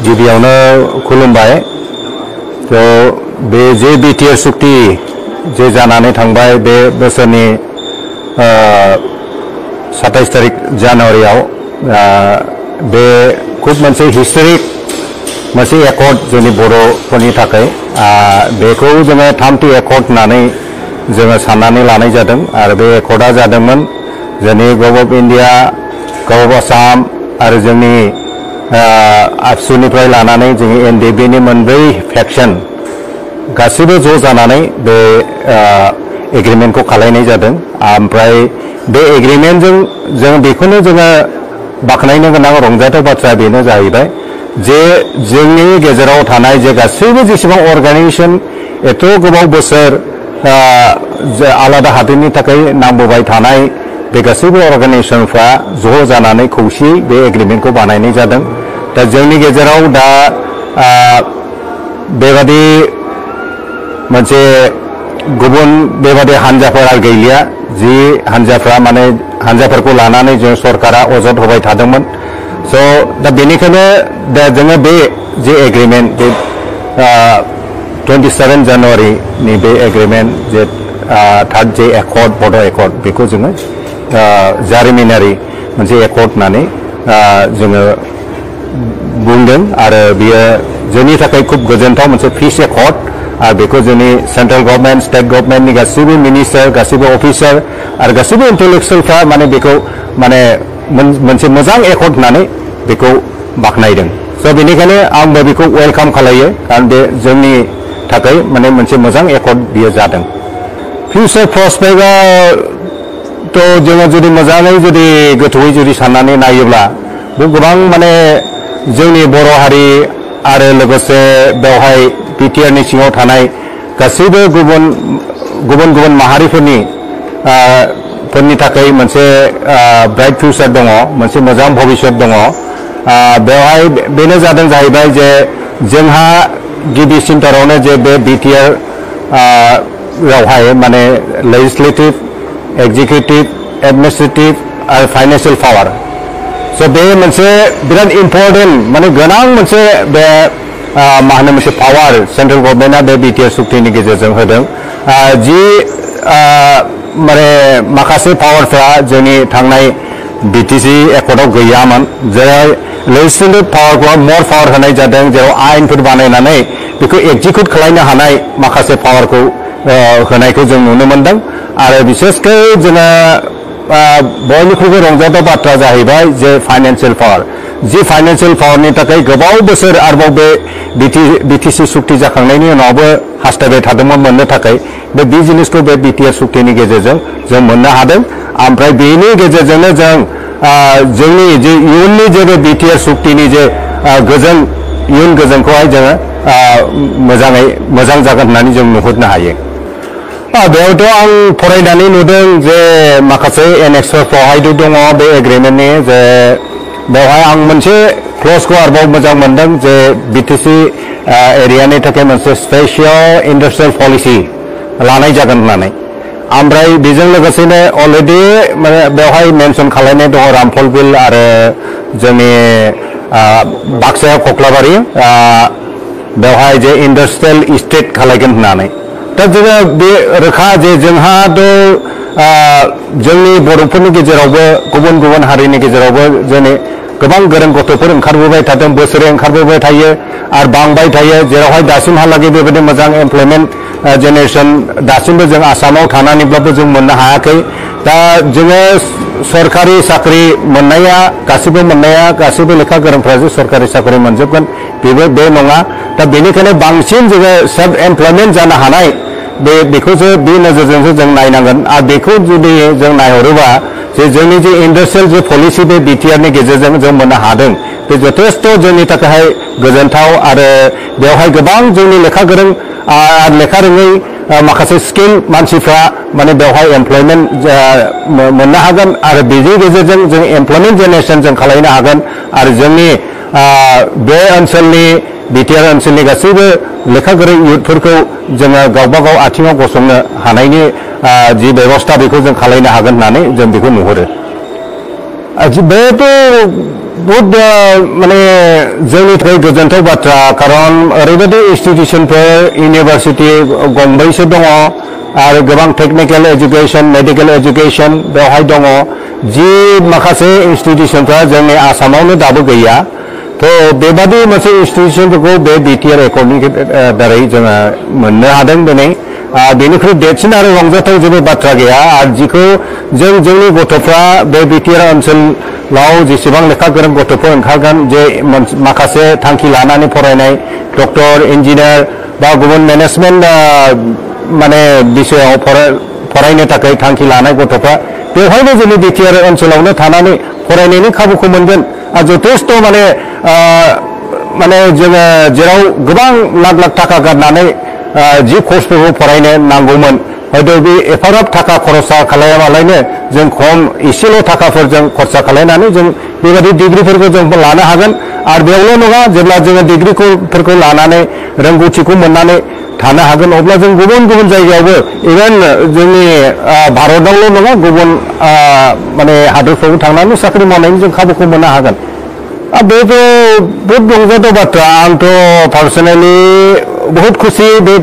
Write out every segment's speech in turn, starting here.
गिबियावनो खुलुमबाय तो बे जे बिटिआर सुक्ति जे जानानै थांबाय बे बोसोरनि 27 तारिख जानुवारियाव बे खूब मोनसे हिस्टोरिक मोनसे एकर्ड जोंनि बर'फोरनि थाखाय बेखौ जोङो थामथि एकर्ड होननानै जोङो साननानै लानाय जादों आरो बे एकर्डआ जादोंमोन जोंनि government of India government of Assam आरो जोंनि आबसुनिफ्राय लानानै जोंनि एनडिएफबि मोनब्रै फेक्शन गासिबो ज' जानानै बे एग्रीमेन्टखौ खालामनाय जादों ओमफ्राय बे एग्रीमेन्टजों जों बेखौनो जोङो बाख्नायनो गोनां रंजाथाव बाथ्रा बेनो जाहैबाय जे जोंनि गेजेराव थानाय जे गासैबो जेसेबां अर्गानाइजेशन एथ' गोबाव बोसोर आलादा हादोरनि थाखाय नांबोबाय थानाय बे गासैबो अर्गानाइजेशनफ्रा ज' जानानै खौसेयै बे एग्रीमेन्टखौ बानायनाय जादों दा जोंनि गेजेराव दा बेबादि मोनसे गुबुन बेबादि हान्जाफोरा गैलिया जि हान्जाफ्रा माने हान्जाफोरखौ लानानै जों सरकारा अजद होबाय थादोंमोन स' दा बेनिखायनो दा जोङो बे जे एग्रीमेन्ट बे 27 जानुवारिनि बे एग्रीमेन्ट जे थार्ड जे एकर्ड बड' एकर्ड बेखौ जोङो जारिमिनारि मोनसे एकर्ड होननानै जोङो बुंदों आरो बियो जोंनि थाखाय खूब गोजोनथाव मोनसे पिस एकर्ड आरो बेखौ जोंनि सेन्ट्रेल गभर्नमेन्ट स्टेट गभर्नमेन्टनि गासैबो मिनिस्टार गासैबो अफिसार आरो गासैबो इन्टेलेक्सुवेलफ्रा माने बेखौ माने मोनसे मोजां एकर्ड होननानै बेखौ बाख्नायदों स' बेनिखायनो आंबो बेखौ वेलकाम खालायो खारन बे जोंनि थाखाय माने मोनसे मोजां एकर्ड बियो जादों फिउचार प्रस्पेक्टआ तो जोङो जुदि मोजाङै जुदि गोथौयै जुदि साननानै नायोब्ला बे गोबां माने जोंनि बर' हारि आरो लोगोसे बेवहाय बिटिआरनि सिङाव थानाय गासैबो गुबुन गुबुन माहारिफोरनि फोरनि थाखाय मोनसे ब्राइट फिउचार दङ मोनसे मोजां भबिष्यत दङ बेवहाय बेनो जादों जाहैबाय जे जोंहा गिबिसिनथारावनो जे बे बिटिआर रावहाय माने लेजिस्लेटिभ एक्जिकिउटिभ एडमिनिस्ट्रेटिभ आरो फाइनेन्सियेल पावार स' बे मोनसे बिराद इम्पर्टेन्ट माने गोनां मोनसे बे मा होनो मोनसे पावार सेन्ट्रेल गभर्नमेन्टआ बे बिटिआर सुक्तिनि गेजेरजों होदों जि माने माखासे पावारफ्रा जोंनि थांनाय बिटिसि एकर्डआव गैयामोन जेरै लेजिस्लेटिभ पावारखौ मर पावार होनाय जादों जेराव आयेनफोर बानायनानै बेखौ एक्जिक्युट खालामनो हानाय माखासे पावारखौ होनायखौ जों नुनो मोनदों आरो बिसेसकै जोङो बयनिख्रुइबो रंजाथाव बाथ्रा जाहैबाय जे फाइनेन्सियेल पावार जि फाइनेन्सियेल पावारनि थाखाय गोबाव बोसोर आरोबाव बे बिटिसि सुक्ति जाखांनायनि उनावबो हास्थायबाय थादोंमोन मोननो थाखाय बे जिनिसखौ बे बिटिआर सुक्तिनि गेजेरजों जों मोननो हादों ओमफ्राय बेनि गेजेरजोंनो जों जोंनि जे इयुननि जे बे बिटिआर सुक्तिनि जे गोजोन इयुन गोजोनखौहाय जोङो मोजां जागोन होननानै जों नुहुरनो हायो बेयावथ' आं फरायनानै नुदों जे माखासे एनेक्सफोरावहायथ' दङ बे एग्रिमेन्टनि जे बेवहाय आं मोनसे क्लजखौ आरोबाव मोजां मोनदों जे बिटिसि एरियानि थाखाय मोनसे स्पेसियल इन्डास्ट्रियेल पलिसि लानाय जागोन होननानै ओमफ्राय बेजों लोगोसेनो अलरेडि माने बेवहाय मेनसन खालामनाय दङ रामफल बिल आरो जोंनि बाक्सायाव कक्लाबारि बेवहाय जे इन्डास्ट्रियेल इस्टेट खालामगोन होननानै दा जोङो बे रोखा जे जोंहाथ' जोंनि बर'फोरनि गेजेरावबो गुबुन हारिनि गेजेरावबो जोंनि गोबां गोरों गथ'फोर ओंखारबोबाय थादों बोसोरे ओंखारबोबाय थायो आरो बांबाय थायो जेरावहाय दासिमहालागै बेबायदि मोजां एमप्लयमेन्ट जेनेरेसन दासिमबो जों आसामाव थानानैब्लाबो जों मोननो हायाखै दा जोङो सरकारि साख्रि मोननाया गासिबो लेखा गोरोंफ्रासो सरकारि साख्रि मोनजोबगोन बे नङा दा बेनिखायनो बांसिन जोङो सेल्फ एमप्लयमेन्ट जानो हानाय बेखौसो बे नोजोरजोंसो जों नायनांगोन आरो बेखौ जुदि जों नायहरोबा जे जोंनि जे इन्डास्ट्रियेल जे पलिसि बे बिटिआरनि गेजेरजों जों मोननो हादों बे जथेस्थ' जोंनि थाखाय गोजोनथाव आरो बेवहाय गोबां जोंनि लेखा गोरों आरो लेखा रोङै माखासे स्किल मानसिफ्रा माने बेवहाय एमप्लयमेन्ट मोननो हागोन आरो बेनि गेजेरजों जों एमप्लयमेन्ट जेनेरेसन जों खालामनो हागोन आरो जोंनि बे ओनसोलनि बिटिआर ओनसोलनि गासैबो लेखा गोरों इयुथफोरखौ जोङो गावबा गाव आथिङाव गसंनो हानायनि जि बेबस्था बेखौ जों खालामनो हागोन होननानै जों बेखौ नुहुरो बेथ' बहुत माने जोंनि थाखाय गोजोनथाव बाथ्रा खारन ओरैबायदि इनस्टिट्यूशनफोर इउनिभार्सिटी गंब्रैसो दङ आरो गोबां टेक्निकल एजुकेशन मेडिकल एजुकेशन बेवहाय दङ जि माखासे इनस्टिट्यूशनफ्रा जोंनि आसामावनो दाबो गैया तो बेबादि मोनसे इनस्टिट्यूशनफोरखौ बे बिटिआर एकर्डनि दारै जोङो मोननो हादों दिनै बेनिख्रुइ देरसिन आरो रंजाथाव जेबो बाथ्रा गैया आरो जिखौ जोंनि गथ'फ्रा बे बिटिआर ओनसोलाव जेसेबां लेखा गोरों गथ'फोर ओंखारगोन जे माखासे थांखि लानानै फरायनाय डक्टर इन्जिनियार बा गुबुन मेनेजमेन्ट माने बिषयाव फरायनो थाखाय थांखि लानाय गथ'फ्रा बेवहायनो जोंनि बिटिआर ओनसोलावनो थानानै फरायनायनि खाबुखौ मोनगोन आरो जथेस्थ' माने जोङो जेराव गोबां लाख लाख थाखा गारनानै जि कर्सफोरखौ फरायनो नांगौमोन हयथ' बे एफाग्राब थाखा खरसा खालायाबालायनो जों खम एसेल' थाखाफोरजों खरसा खालायनानै जों बेबायदि डिग्रिफोरखौ जों लानो हागोन आरो बेयावल' नङा जेब्ला जोङो डिग्रिफोरखौ लानानै रोंगौथिखौ मोननानै थानो हागोन अब्ला जों गुबुन गुबुन जायगायावबो इभेन जोंनि भारतआवल' नङा गुबुन माने हादोरफ्रावबो थांनानै साख्रि मावनायनि जों खाबुखौ मोननो हागोन बेथ' बहुत रंजाथाव बाथ्रा आंथ' पार्सनेलि बहुत खुसि बे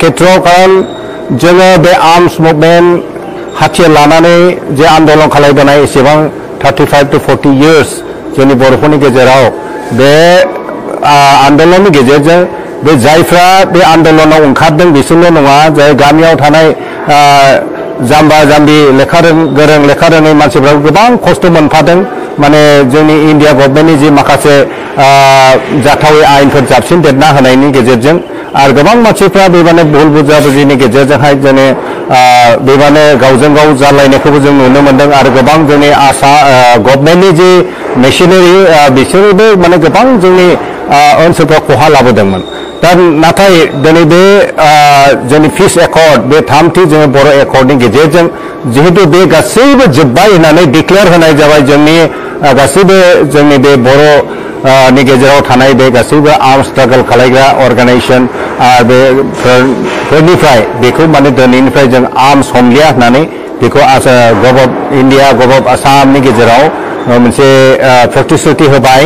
खेत्रआव खारन जोङो बे आर्म्स मुभमेन्ट हाथियार लानानै जे आन्दलन खालामबोनाय एसेबां 35 to 40 years जोंनि बर'फोरनि गेजेराव बे आन्दलननि गेजेरजों बे जायफ्रा बे आन्दलनाव ओंखारदों बिसोरल' नङा जाय गामियाव थानाय जाम्बा जाम्बि लेखा रोङै मानसिफ्राबो गोबां खस्थ' मोनफादों माने जोंनि इन्डिया गभर्नमेन्टनि जि माखासे जाथावै आयेनफोर जाबसिनदेरना होनायनि गेजेरजों आरो गोबां मानसिफ्रा बेबानो भुल बुजाबुजिनि गेजेरजोंहाय जोंनि बेबानो गावजों गाव जालायनायखौबो जों नुनो मोनदों आरो गोबां जोंनि गभर्नमेन्टनि जि मेसिनारि बिसोरबो माने गोबां जोंनि ओनसोलफ्राव खहा लाबोदोंमोन दा नाथाय दिनै बे जोंनि पिस एकर्ड बे थामथि जोङो बर' एकर्डनि गेजेरजों जिहेतु बे गासैबो जोब्बाय होननानै डिक्लेयार होनाय जाबाय जोंनि गासैबो जोंनि बे बर'नि गेजेराव थानाय बे गासैबो आर्म स्ट्रागल खालायग्रा अर्गानाइजेसन बेफोरनिफ्राय बेखौ माने दिनैनिफ्राय जों आर्मस हमलिया होननानै बेखौ गभ अफ इन्डिया गभ अफ आसामनि गेजेराव मोनसे प्रतिश्रुति होबाय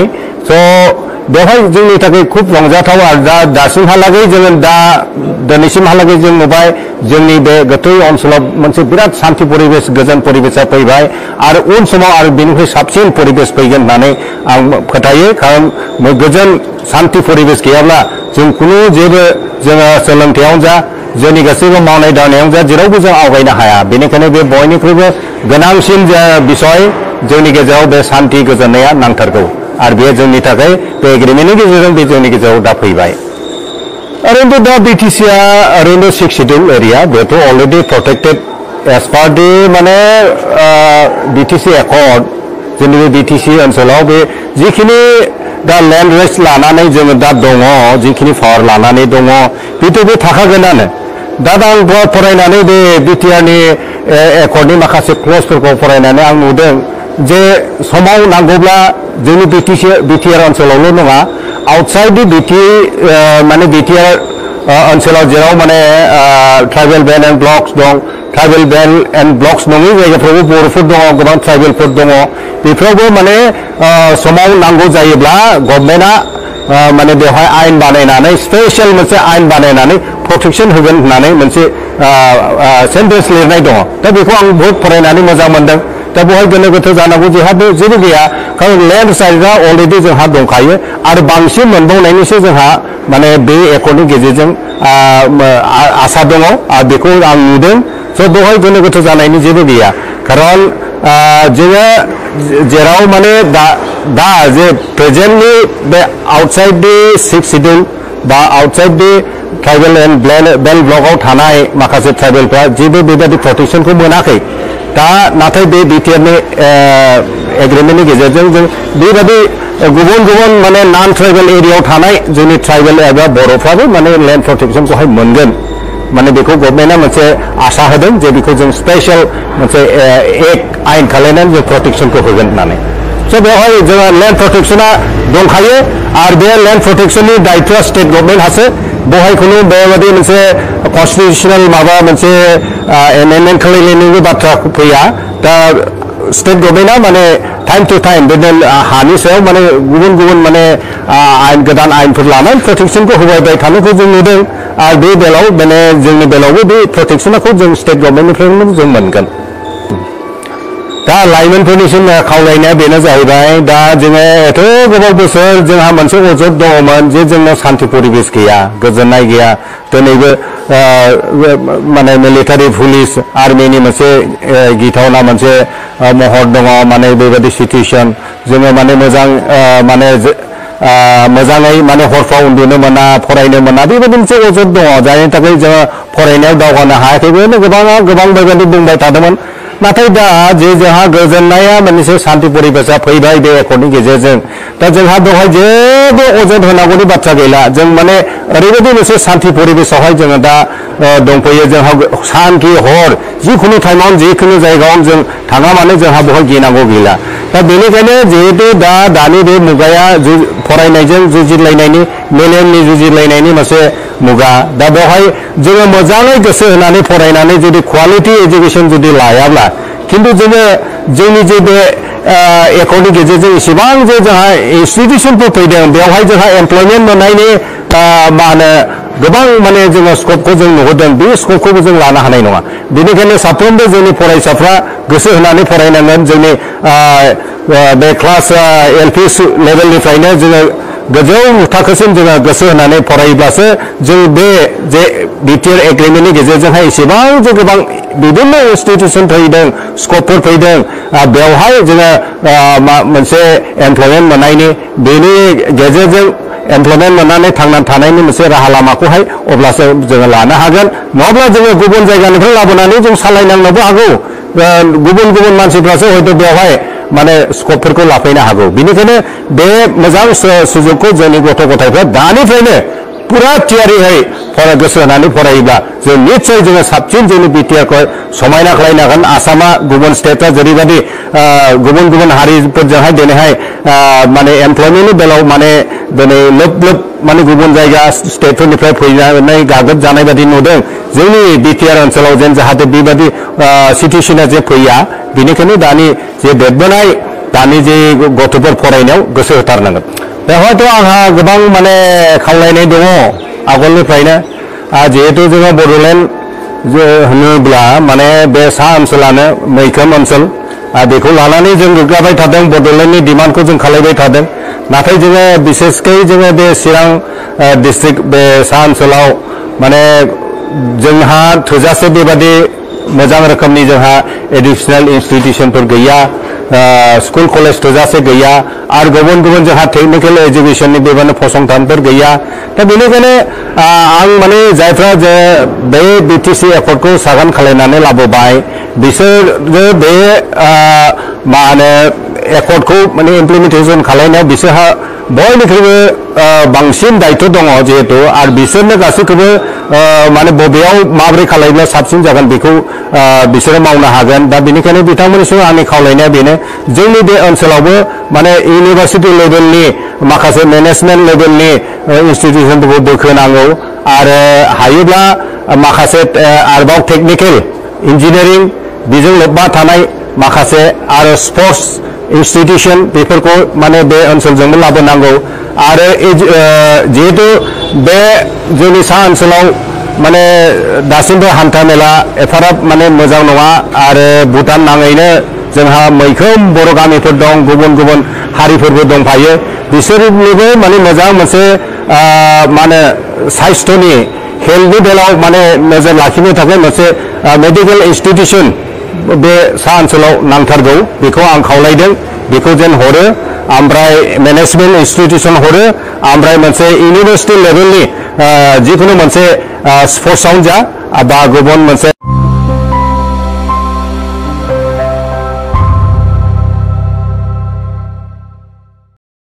स' बेवहाय जोंनि थाखाय खुब रंजाथाव आरो दासिमहालागै जोङो दिनैसिमहालागै जों नुबाय जोंनि बे गोथौ ओनसोलाव मोनसे बिराद शान्ति परिबेश गोजोन परिबेशा फैबाय आरो उन समाव आरो बेनिफ्राय साबसिन परिबेश फैगोन होननानै आं फोथायो खारन गोजोन शान्ति परिबेश गैयाब्ला जों खुनु जेबो जोङो सोलोंथायावनो जा जोंनि गासैबो मावनाय दांनायावनो जा जेरावबो जों आवगायनो हाया बेनिखायनो बे बयनिख्रुइबो गोनांसिन बिसय जोंनि गेजेराव बे शान्ति गोजोननाया नांथारगौ आरो बे जोंनि थाखाय बे एग्रिमेन्टनि गेजेरजों बे जोंनि गेजेराव दा फैबाय ओरैनोथ' दा बिटिसिआ ओरैनो 6 शिड्युल एरिया बेथ' अलरेडि प्रटेक्टेड एज पार दि माने बिटिसि एकर्ड जोंनि बे बिटिसि ओनसोलाव बे जिखिनि दा लेन्ड राइट्स लानानै जोङो दा दङ जिखिनि पावार लानानै दङ बेथ' बे थाखागोनानो दा आं फरायनानै बे बिटिआरनि एकर्डनि माखासे क्लजफोरखौ फरायनानै आं नुदों जे समाव नांगौब्ला जोंनि बिटिआर ओनसोलावल' नङा आउटसाइड माने बिटिआर ओनसोलाव जेराव माने ट्राइबेल बेल्ट एन्ड ब्लक्स दं ट्राइबेल बेल्ट एन्ड ब्लक्स नङि जायगाफ्रावबो बर'फोर दङ गोबां ट्राइबेलफोर दङ बेफोरावबो माने समाव नांगौ जायोब्ला गभर्नमेन्टआ माने बेवहाय आयेन बानायनानै स्पेशल मोनसे आयेन बानायनानै प्रटेक्शन होगोन होननानै मोनसे सेन्टेन्स लिरनाय दङ दा बेखौ आं बहुत फरायनानै मोजां मोनदों दा बेवहाय गोनो गोथो जानांगौ जोंहा जेबो गैया खारन लेन्ड साइडआ अलरेडि जोंहा दंखायो आरो बांसिन मोनबावनायनिसो जोंहा माने बे एकर्डनि गेजेरजों आसा दङ आरो बेखौ आं नुदों स' बेवहाय गोनो गोथो जानायनि जेबो गैया खारन जोङो जेराव माने दा जे प्रेजेन्टलि बे आउटसाइड दि 6 शिड्युल बा outside the tribal and belt ब्लकआव थानाय माखासे ट्राइबेलफ्रा जेबो बेबायदि प्रटेक्शनखौ मोनाखै दा नाथाय बे बिटिआरनि एग्रिमेन्टनि गेजेरजों जों बेबायदि गुबुन गुबुन माने नन ट्राइबेल एरियायाव थानाय जोंनि ट्राइबेल एबा बर'फ्राबो माने लेन्ड प्रटेक्शनखौहाय मोनगोन माने बेखौ गभर्नमेन्टआ मोनसे आसा होदों जे बेखौ जों स्पेशल मोनसे आयेन खालायनानै जों प्रटेक्शनखौ होगोन होननानै स' बेवहाय जोंहा लेन्ड प्रटेक्शना दंखायो आरो बे लेन्ड प्रटेक्शननि दायित्वआ स्टेट गभर्नमेन्टहासो बेवहाय खुनु बेबायदि मोनसे कन्स्टिटिउसनेल माबा मोनसे एमेन्डमेन्ट खालायनायनिबो बाथ्रा फैया दा स्टेट गभर्नमेन्टआ माने टाइम टू टाइम बिदिनो हानि सायाव माने गुबुन गुबुन माने आयेन गोदान आयेनफोर लानानै प्रटेक्शनखौ होबाय थानायखौ जों नुदों आरो बे बेलायाव माने जोंनि बेलायावबो बे प्रटेक्शनखौ जों स्टेट गभर्नमेन्टनिफ्रायनो जों मोनगोन दा लाइमोनफोरनिसिम खावलायनाया बेनो जाहैबाय दा जोङो एथ' गोबाव बोसोर जोंहा मोनसे अजद दङमोन जे जोंनाव शान्ति परिबेश गैया गोजोननाय गैया दिनैबो माने मिलिटारि पुलिस आर्मिनि मोनसे गिथावना मोनसे महर दङ माने बेबायदि सिचुएसन जोङो माने मोजां माने मोजाङै माने हरफ्राव उन्दुनो मोना फरायनो मोना बेबायदि मोनसे अजद दङ जायनि थाखाय जोङो फरायनायाव दावगानो हायाखैबो गोबां बेबायदि बुंबाय थादोंमोन नाथाय दा जे जोंहा गोजोननाया मोनसे शान्ति परिबेशा फैबाय बे एकर्डनि गेजेरजों दा जोंहा बेवहाय जेबो अजद होनांगौनि बाथ्रा गैला जों माने ओरैबायदि मोनसे शान्ति परिबेशआवहाय जोङो दा दंफैयो जोंहा सानखि हर जिखुनु टाइमाव जिखुनु जायगायाव जों थाङा माने जोंहा बेवहाय गिनांगौ गैला दा बेनिखायनो जिहेतु दानि बे मुगाया फरायनायजों जुजिलायनायनि मेलेमनि जुजिलायनायनि मोनसे मुगा दा बेवहाय जोङो मोजाङै गोसो होनानै फरायनानै जुदि क्वालिटि एजुकेशन जुदि लायाब्ला किन्तु जोंनि जे बे एकर्डनि गेजेरजों इसेबां जे जोंहा इन्स्टिटिउसनफोर फैदों बेवहाय जोंहा एमप्लयमेन्ट मोननायनि मा होनो गोबां माने जोङो स्कपखौ जों नुहरदों बे स्कपखौबो जों लानो हानाय नङा बेनिखायनो साफ्रोमबो जोंनि फरायसाफ्रा गोसो होनानै फरायनांगोन जोंनि बे क्लास LP लेभेलनिफ्रायनो जोङो गोजौ थाखोसिम जोङो गोसो होनानै फरायोब्लासो जों बे जे BTR एग्रिमेन्टनि गेजेरजोंहाय एसेबां जे गोबां बिभिन्न इन्स्टिटिउसन फैदों स्कपफोर फैदों बेवहाय जोङो मोनसे एमप्लयमेन्ट मोननायनि बेनि गेजेरजों एमप्लयमेन्ट मोननानै थांनानै थानायनि मोनसे राहा लामाखौहाय अब्लासो जोङो लानो हागोन नङाब्ला जोङो गुबुन जायगानिफ्राय लाबोनानै जों सालायनांनोबो हागौ गुबुन मानसिफ्रासो हयथ' बेवहाय माने स्कपफोरखौ लाफैनो हागौ बेनिखायनो बे मोजां सुजुगखौ जोंनि गथ' गथायफ्रा दानिफ्रायनो पुरा थियारियै गोसो होनानै फरायोब्ला जों निश्चय जोङो साबसिन जोंनि BTRखौ समायना खालामनो हागोन आसामा गुबुन स्टेटआ जेरैबायदि गुबुन हारिफोरजोंहाय दिनैहाय माने एमप्लयमेन्टनि बेलायाव माने दिनै लोब माने गुबुन जायगा स्टेटफोरनिफ्राय फैनानै गाग्लोब जानाय बायदि नुदों जोंनि BTR ओनसोलाव जेन जाहाथे बेबायदि सिचुएसना जे फैया बेनिखायनो दानि जे देरबोनाय दानि जे गथ'फोर फरायनायाव गोसो होथारनांगोन बेवहायथ' आंहा गोबां माने खावलायनाय दङ आगोलनिफ्रायनो जिहेतु जोङो बड'लेण्ड होनोब्ला माने बे सा ओनसोलानो मैखोम ओनसोल बेखौ लानानै जों गोग्गाबाय थादों बड'लेण्डनि डिमान्डखौ जों खालामबाय थादों नाथाय जोङो बिसेसकै जोङो बे चिरां डिस्ट्रिक्ट बे सा ओनसोलाव माने जोंहा थोजासे बेबादि मोजां रोखोमनि जोंहा एडुकेसनेल इन्स्टिटिउसनफोर गैया स्कुल कलेज थोजासे गैया आरो गुबुन जोंहा टेक्निकेल एजुकेशननि बेबायदिनो फसंथानफोर गैया दा बेनिखायनो आं माने जायफ्रा जे बे BTC एकर्डखौ सागान खालामनानै लाबोबाय बिसोरो बे मा होनो एकर्डखौ माने इमप्लिमेन्टेसन खालामनायाव बिसोरहा बयनिख्रुइबो बांसिन दायित्व दङ जिहेतु आरो बिसोरनो गासैखौबो माने बबेयाव माबोरै खालामब्ला साबसिन जागोन बेखौ बिसोरो मावनो हागोन दा बेनिखायनो बिथांमोननिसिम आंनि खावलायनाया बेनो जोंनि बे ओनसोलावबो माने इउनिभार्सिटि लेभेलनि माखासे मेनेजमेन्ट लेभेलनि इन्स्टिटिउसनफोरखौ बोखोनांगौ आरो हायोब्ला माखासे आरोबाव टेक्निकेल इन्जिनियारिं बेजों लोब्बा थानाय माखासे आरो स्पर्ट्स इन्स्टिटिउसन बेफोरखौ माने बे ओनसोलजोंबो लाबोनांगौ आरो जिहेतु बे जोंनि सा ओनसोलाव माने दासिमबो हान्था मेला एफाराब माने मोजां नङा आरो भुटान नाङैनो जोंहा मैखोम बर' गामिफोर दं गुबुन हारिफोरबो दंफायो बिसोरनिबो माने मोजां मोनसे माने साइस्थ'नि हेल्थनि बेलायाव माने नोजोर लाखिनो थाखाय मोनसे मेडिकेल इन्स्टिटिउसन बे सा ओनसोलाव नांथारगौ बेखौ आं खावलायदों बेखौ जेन हरो ओमफ्राय मेनेजमेन्ट इन्स्टिटिउसन हरो ओमफ्राय मोनसे इउनिभार्सिटि लेभेलनि जिखुनु मोनसे स्पर्ट्सआवनो जा बा गुबुन मोनसे